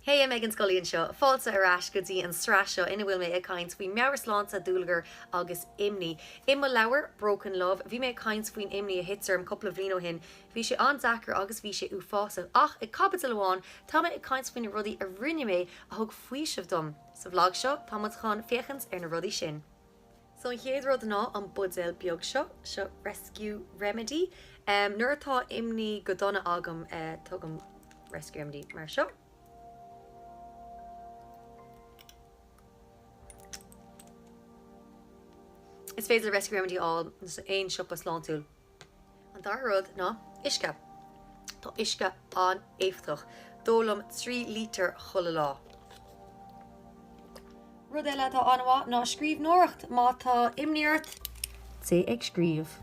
Hey, Megan Scully anseo. Fáilte ar ais go dtí an sraith seo ina bhfuil mé ag caint faoi meabhairshláinte, dúlagar agus imní. I mo leabhar, Broken Love, bhí mé ag caint faoin imní a thit orm cúpla bhliain ó shin. Bhí sé an-deacair agus bhí sé uafásach, ach ag caibidil amháin, tá mé ag caint faoi na rudaí a rinne mé a thug faoiseamh dom. Sa bhlag seo, tá muid chun féachaint ar na rudaí sin. So an chéad rud ná an buidéal beag seo, seo Rescue Remedy. Nuair atá imní go dona agam tugaim Rescue Remedy mar seo. Is féidir le Rescue Remedy a fháil in aon siopa sláintiúil. An dara rud ná uisce. Tá uisce an-éifeachtach. D'ólaim 3 lítear chuile lá. Rud eile atá an-mhaith ná scríbhneoireacht. Má tá imní ort, téigh ag scríobh.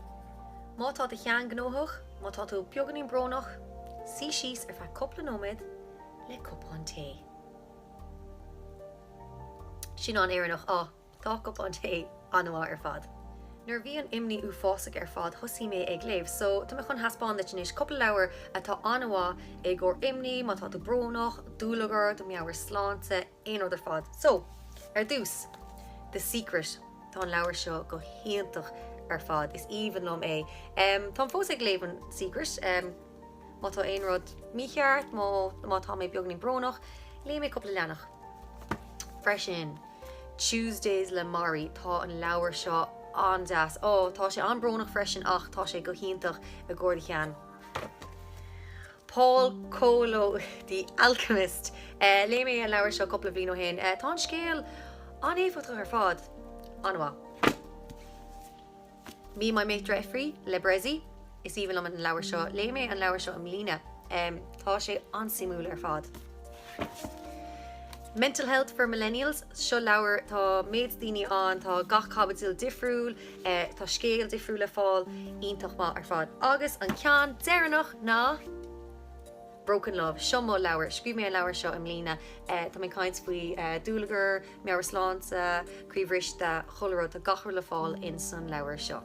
Má tá do cheann gnóthach, má tá tú beagáinín brónach, suigh síos ar feadh cúpla nóiméad le cupán tae. Sin an-Éireannach. Á. Tá cupán tae an-mhaith ar fad. Nuair a bhí an imní uafásach ar fad thosaigh mé ag léamh so tá mé chun thaispeáin duit anois cúpla leabhar atá an-mhaith i gcomhair imní, má tá tú brónach, dúlagar, do meabhairshláinte, aon rud ar fad. So, ar dtús, The Secret. Tá an leabhar seo go hiontach ar fad. Is aoibhinn liom é. Táim fós ag léamh an Secret. Má tá aon rud mícheart, má tá mé beagáinín brónach, léigh mé cúpla leathanach. Freisin. Tuesdays le Morrie. Tá an leabhar seo an-deas. Ó, tá sé an-brónach freisin ach tá sé go hiontach i gcomhair do cheann. Paul Coelho, The Alchemist. Léigh mé an leabhar seo cúpla bliain ó shin. Tá an scéal an-éifeachtach ar fad. An-mhaith. Me My Mate Jeffrey le Bressie. Is aoibhinn liom an leabhar seo. Léigh mé an leabhar seo i mbliana. Tá sé an-suimiúil ar fad. Mental Health for Millennials. Seo leabhar, tá méid daoine ann, tá gach caibidil difriúil, tá scéal difriúil le fáil, iontach maith ar fad. Agus an ceann deireanach ná Broken Love. Seo mo leabhar. Scríobh mé an leabhar seo i mbliana. Tá mé ag caint faoi dúlagar, meabhairshláinte, croí bhriste, chuile rud, tá gach rud le fáil in san leabhar seo.